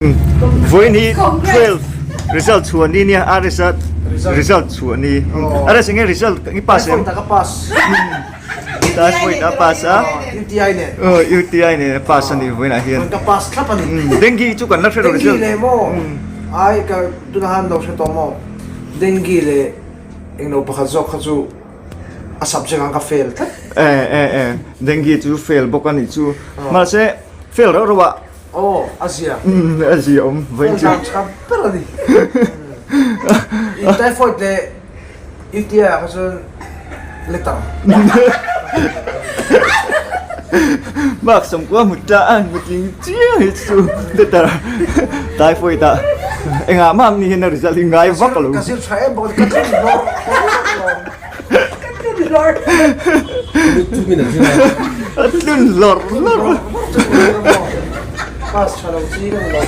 Vawiin hi 12 result chhuah ni nia RS a result chhuah ni RS enge result i pass em? Typhoid a pass. Typhoid a pass a. UTI nen. Oh UTI nen a pass a ni vawiin ah hian. Ka pass thlap a ni. Dengue chu kan la hre lo result. Dengue leh maw ai ka tuna han lo hre tawh maw dengue leh englo pakhat zawk kha chu a subject ang ka fail tlat. Eh eh eh dengue chu fail bawk a nih chu mahse fail rauh rauh ah Aw, a zia. Umm, a zia awm vawiin chu. Fail dan tha ber a ni. I typhoid leh UTI ah kha chuan letter. Mark sawmkua hmu ta a, hmu tling chiang hi chu letter typhoid ah engah mah ni hian a result hi ngai vak lo. Ka zir tha em bawk a, ka tlun lawr lawr. Ka tlun lawr. A tlun lawr lawr. Pass tha lo chi ka ni lo.